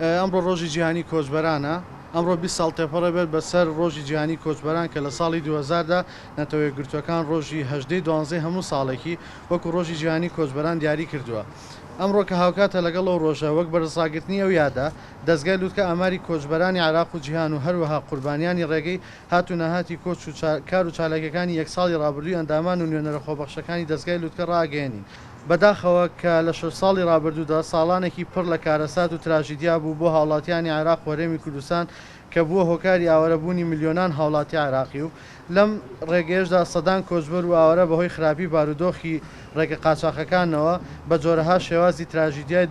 ئەمڕۆ ڕۆژی جیهانی کۆچبەرانە. ئەمڕۆ 20 ساڵ تێپەڕێ بێت بەسەر ڕۆژی جیهانی کۆچبەران کە لە ساڵی 2000 دا نەتەوە یەکگرتووەکان ڕۆژی هەژدەی دوانزەی هەموو ساڵێکی وەکو ڕۆژی جیهانی کۆچبەران دیاری کردووە. ئەمڕۆ کە هاوکاتە لەگەڵ ئەو ڕۆژە، وەک بەرزڕاگرتنی ئەو یادە، دەزگای لوتکە ئاماری کۆچبەرانی عێراق و جیهان و هەروەها قوربانیانی ڕێگەی هات و نەهاتی کۆچ و کار و چالاکیەکانی یەک ساڵی ڕابردووی ئەندامان و نوێنەرە خۆبەخشەکانی دەزگای لوتکە ڕائەگەیەنین. بەداخەوە کە لە شەش ساڵی ڕابردوودا ساڵانێکی پڕ لە کارەسات و تراژیدیا بوو بۆ هاوڵاتیانی عێراق و هەرێمی کوردستان کە بووە هۆکاری ئاوارەبوونی ملیۆنان هاوڵاتی عێراقی و لەم ڕێگەیەشدا سەدان کۆچبەر و ئاوارە بەهۆی خراپی بارودۆخی ڕێگە قاچاخەکانەوە بە جۆرەها شێوازی تراژیدیای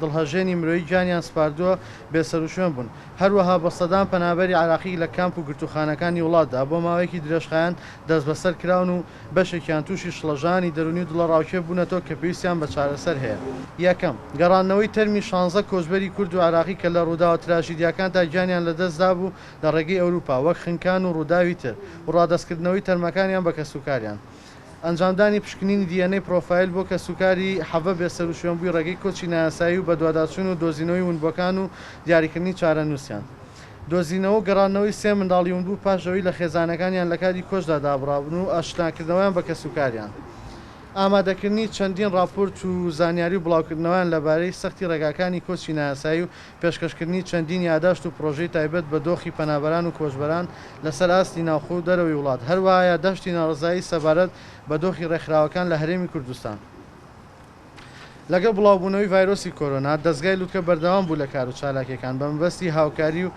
دڵهەژێنی مرۆیی گیانیان سپاردووە بێسەروشوێن بوون. هەروەها بە سەدان پەنابەری عێراقی لە کامپ و گرتووخانەکانی وڵاتدا بۆ ماوەیەکی درێژخایەن دەستبەسەر کراون و بەشێکیان تووشی شڵەژانی دەروونی و دڵەڕاوکێ بوونەتەوە کە پێویستیان بە چارەسەر هەیە. یەکەم، گەڕاندنەوەی تەرمی شانزە کۆچبەری کورد و عێراقی کە لە ڕووداوە تراژیدیاکاندا گیانیان لەدەستدابوو لە ڕێگەی ئەوروپا، وەک خنکان و ڕووداوی تر، و ڕادەستکردنەوەی تەرمەکانیان بە کەسوکاریان. ئەنجامدانی پشکنینی DNA پرۆفایل بۆ کەسوکاری حەڤە بێسەروشوێنبووی ڕێگەی کۆچی نایاسایی و بەدواداچوون و دۆزینەوەی ونبووەکان و دیاریکردنی چارەنووسیان. دۆزینەوە و گەڕاندنەوەی سێ منداڵی ونبوو پاش ئەوەی لە خێزانەکانیان لەکاتی کۆچدا دابڕابوون و ئاشناکردنەوەیان بە کەسوکاریان. ئامادەکردنی چەندین ڕاپۆرت و زانیاری و بڵاوکردنەوەیان لەبارەی سەختی ڕێگاکانی کۆچی نایاسایی و پێشکەشکردنی چەندین یاداشت و پڕۆژەی تایبەت بە دۆخی پەنابەران و کۆچبەران لەسەر ئاستی ناوخۆ و دەرەوەی وڵات، هەروەها یاداشتی ناڕەزایی سەبارەت بە دۆخی ڕێکخراوەکان لە هەرێمی کوردستان. لەگەڵ بڵاوبوونەوەی ڤایرۆسی کۆرۆنا، دەزگای لوتکە بەردەوام بوو لە کار و چالاکییەکان بە مەبەستی هاوکاری و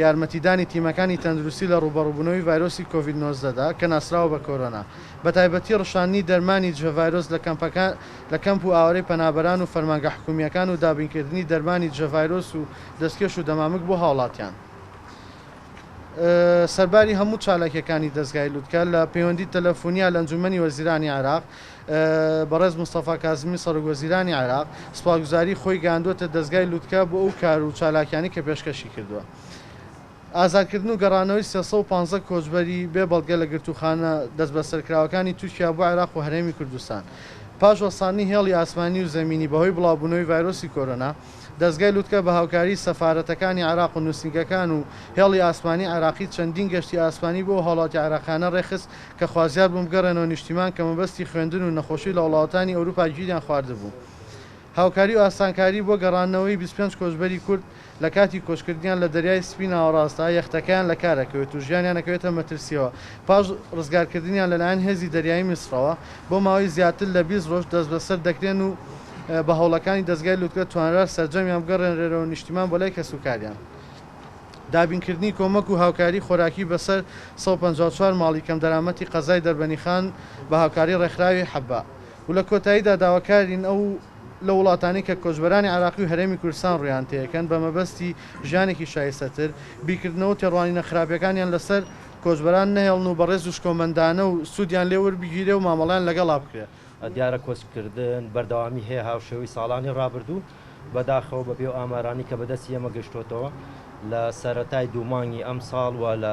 یارمەتیدانی تیمەکانی تەندروستی لە ڕووبەڕووبوونەوەی ڤایرۆسی کۆڤید 19 دا کە ناسراوە بە کۆرۆنا، بەتایبەتی ڕشاندنی دەرمانی دژە ڤایرۆس لە کەمپەکان لە کەمپ و ئاوارەی پەنابەران و فەرمانگە حکومییەکان و دابینکردنی دەرمانی دژە ڤایرۆس و دەستکێش و دەمامک بۆ هاوڵاتیان. سەرباری هەموو چالاکییەکانی دەزگای لوتکە، لە پەیوەندی تەلەفونییا لە ئەنجومەنی وەزیرانی عێراق، بەڕێز مستەفا کازمی سەرۆک وەزیرانی عێراق، سوپاسگوزاری خۆی گەیاندووەتە دەزگای لوتکە بۆ ئەو کار و چالاکیانەی کە پێشکەشی کردووە. ئازادکردن و گەڕانەوەی 315 کۆچبەری بێ بەڵگە لە گرتووخانە دەستبەسەرکراوەکانی تورکیا بۆ عێراق و هەرێمی کوردستان پاش وەستاندنی هێڵی ئاسمانی و زەمینی بەهۆی بڵاوبوونەوەی ڤایرۆسی کۆرۆنا، دەزگای لوتکە بە هاوکاریی سەفارەتەکانی عێراق و نووسینگەکان و هێڵی ئاسمانی عێراقی چەندین گەشتی ئاسمانی بۆ ئەو هاوڵاتی عێراقیانە ڕێکخست کە خوازیار بوون بگەڕێنەوە نیشتیمان کە مەبەستی خوێندن و نەخۆشی لە وڵاوتانی ئەوروپا گیریان خواردبوو. هاوکاری و ئاسانکاری بۆ گەڕاندنەوەی 25 کۆچبەری کورد لە کاتی کۆچکردنیان لە دەریای سپی ناوەڕاستدا یەختەکەیان لە کار ئەکەوێت و ژیانیان ئەکەوێتە مەترسییەوە پاش ڕزگارکردنیان لەلایەن هێزی دەریایی میسڕەوە بۆ ماوەی زیاتر لە 20 ڕۆژ دەستبەسەر دەکرێن و بە هەوڵەکانی دەزگای لوتکە توانرا سەرجەمیان بگەڕێنرێنەوە نیشتیمان بۆ لای کەسوکاریان. دابینکردنی کۆمەک و هاوکاری خۆراکی بەسەر 154 ماڵی کەمدەرامەتی قەزای دەربەنیخان بە هاوکاری ڕێکخراوی حەبا و لە کۆتاییدا داواکارین ئەو لەو وڵاتانەی کە کۆچبەرانی عێراقی و هەرێمی کوردستان ڕوویان تێکەن بە مەبەستی ژیانێکی شایستەتر، بیرکردنەوە و تێڕوانینە خراپەکانیان لەسەر کۆچبەران نەهێڵن و بە ڕێز و شکۆمەندانە و سوودیان لێ وەربگیرێ و مامەڵەیان لەگەڵا بکرێ. دیارە کۆچکردن بەردەوامی هەیە هاوشێوەی ساڵانی ڕابردوو، بەداخەوە بەپێی ئەو ئامارانەی کە بەدەستی ئێمە گەشتۆتەوە لە سەرەتای دوو مانگی ئەمساڵ و لە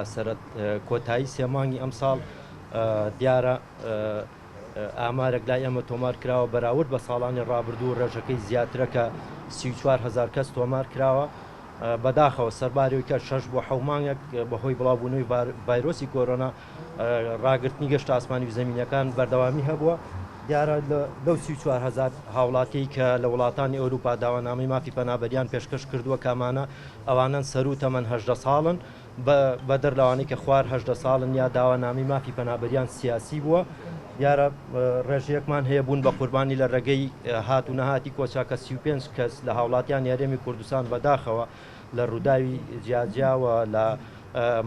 کۆتایی سێ مانگی ئەمساڵ دیارە ئامارێک لای ئێمە تۆمار کراوە بەراورد بە ساڵانی ڕابردوو ڕێژەکەی زیاترە کە 34 هەزار کەس تۆمار کراوە. بەداخەوە سەرباری کە شەش بۆ حەو مانگێک بەهۆی بڵاوبوونەوەی ڤایرۆسی کۆرۆنا ڕاگرتنی گەشتە ئاسمانی و زەمینەکان بەردەوامی هەبووە، دیارە لەو 34 هەزار هاوڵاتی کە لە وڵاتانی ئەوروپا داوانامەی مافی پەنابەریان پێشکەش کردووە کامانە ئەوانەن سەروو تەمەن 18 ساڵن، بەدەر لەوانەی کە خوار 18 ساڵن یا داوانامەی مافی پەنابەریان سیاسی بووە. دیارە ڕێژەیەکمان هەیە بوون بە قوربانی لە ڕێگەی هات و نەهاتی کۆچا کە 35 کەس لە هاوڵاتیانی هەرێمی کوردستان بەداخەوە لە ڕووداوی جیاجیاوە لە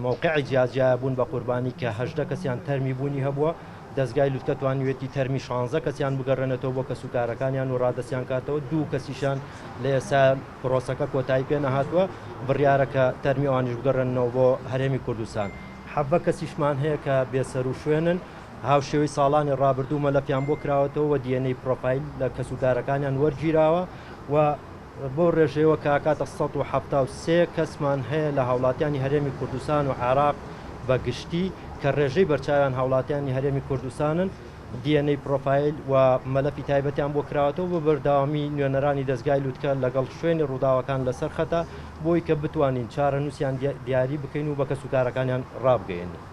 مەوقعی جیاجیا بوون بە قوربانی کە 18 کەسیان تەرمی بوونی هەبووە. دەزگای لوتکە توانیوێتی تەرمی 16 کەسیان بگەڕێنێتەوە بۆ کەسوکارەکانیان و ڕادەستیان کاتەوە، دوو کەسیشان لە ئێستا پرۆسەکە کۆتایی پێ نەهاتووە، بڕیارە کە تەرمی ئەوانیش بگەڕێننەوە بۆ هەرێمی کوردستان. 17 کەسیشمان هەیە کە بێسەر و شوێنن، هاوشێوەی ساڵانی ڕابردوو مەلەفیان بۆ کراوەتەوە و DNA پرۆفایل لە کەسوکارەکانیان وەرگیراوە و بۆ ڕێژەیەوە کە ئەکاتە 173 کەسمان هەیە لە هاوڵاتیانی هەرێمی کوردستان و عێراق بە گشتی کە ڕێژەی بەرچاویان هاوڵاتیانی هەرێمی کوردستانن. DNA پرۆفایل و مەلەفی تایبەتیان بۆ کراوەتەوە. بە بەردەوامی نوێنەرانی دەزگای لوتکە لەگەڵ شوێنی ڕووداوەکان لەسەر خەتە بۆی کە بتوانین چارەنووسیان دیاری بکەین و بە کەسوکارەکانیان ڕابگەیەنین.